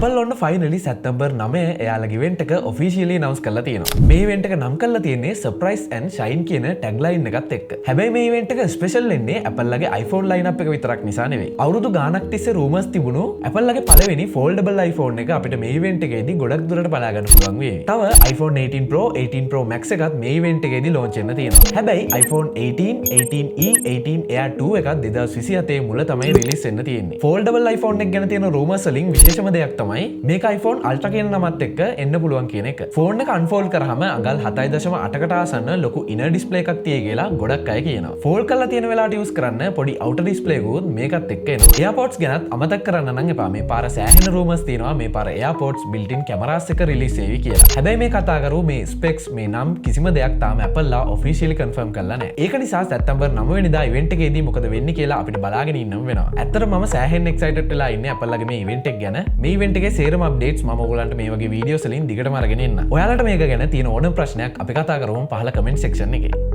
Apple ඔන්න finally සැප්තැම්බර් 9 එයාලගේ event එක ඔෆිෂියලි අනවුන්ස් කරලා තියෙනවා. මේ ඉවෙන්ට් එක නම් කරලා තියෙන්නේ සර්ප්‍රයිස් ඇන්ඩ් ෂයින් කියන ටැග්ලයින් එකත් එක්ක. හැබැයි මේ ඉවෙන්ට් එක ස්පෙෂල් වෙන්නේ Apple ලගේ iPhone ලයින්අප් එක විතරක් නිසා නෙවෙයි. අවුරුදු ගාණක් තිස්සේ රූමර්ස් තිබුණු Apple ලගේ පළවෙනි ෆෝල්ඩබල් iPhone එක අපිට මේ ඉවෙන්ට් එකේදී ගොඩක් දුරට බලා ගන්න පුළුවන් වෙයි. තව iPhone 18 Pro, 18 Pro Max එකත් මේ ඉවෙන්ට් එකේදී ලොන්ච් වෙන්න තියෙනවා. හැබැයි iPhone 18, 18e, 18 Air 2 එකත් 2027 මුල තමයි රිලීස් වෙන්න තියෙන්නේ. ෆෝල්ඩබල් iPhone එක ගැන තියෙන රූමර්ස් වලින් විශේෂම දෙයක් තමයි මේක iPhone Ultra කියන නමත් එක්ක එන්න පුළුවන් කියන එක. ෆෝන් එක අන්ෆෝල්ඩ් කරාම අඟල් 7.8කට ආසන්න ලොකු ඉනර් ඩිස්ප්ලේ එකක් තියෙයි කියලා ගොඩක් අය කියනවා. ෆෝල්ඩ් කරලා තියෙන වෙලාවට යූස් කරන්න පොඩි අවුටර් ඩිස්ප්ලේ එකකුත් මේකත් එක්ක එනවා. AirPods ගැනත් අමතක කරන්න නම් එපා. මේ පාර සෑහෙන රූමර්ස් තියෙනවා මේ පාර AirPods built-in cameras එක රිලීස් වේවි කියලා. හැබැයි මේ කතා කරපු මේ ස්පෙක්ස්, මේ නම් කිසිම දෙයක් තාම Apple ලා ඔෆිෂියලි කන්ෆර්ම් කරලා නැහැ. ඒක නිසා සැප්තැම්බර් 9 වෙනිදා ඉවෙන්ට් එකේදී මොකද වෙන්නේ කියලා අපිට බලාගෙන ඉන්නම වෙනවා. ඇත්තටම මම සෑහෙන එක්සයිටඩ් වෙලා ඉන්නේ Apple ලගේ මේ ඉවෙන්ට් එක ගැන. මේ ඉවෙන්ට් එකේ සේරම අප්ඩේට්ස් මම ඔයගොල්ලන්ට මේ වගේ වීඩියෝස් වලින් දිගටම අරගෙන එන්න. ඔයාලට මේක ගැන තියෙන ඕනම ප්‍රශ්නයක් අපි කතා කරමු පහළ කමෙන්ට් සෙක්ෂන් එකේ.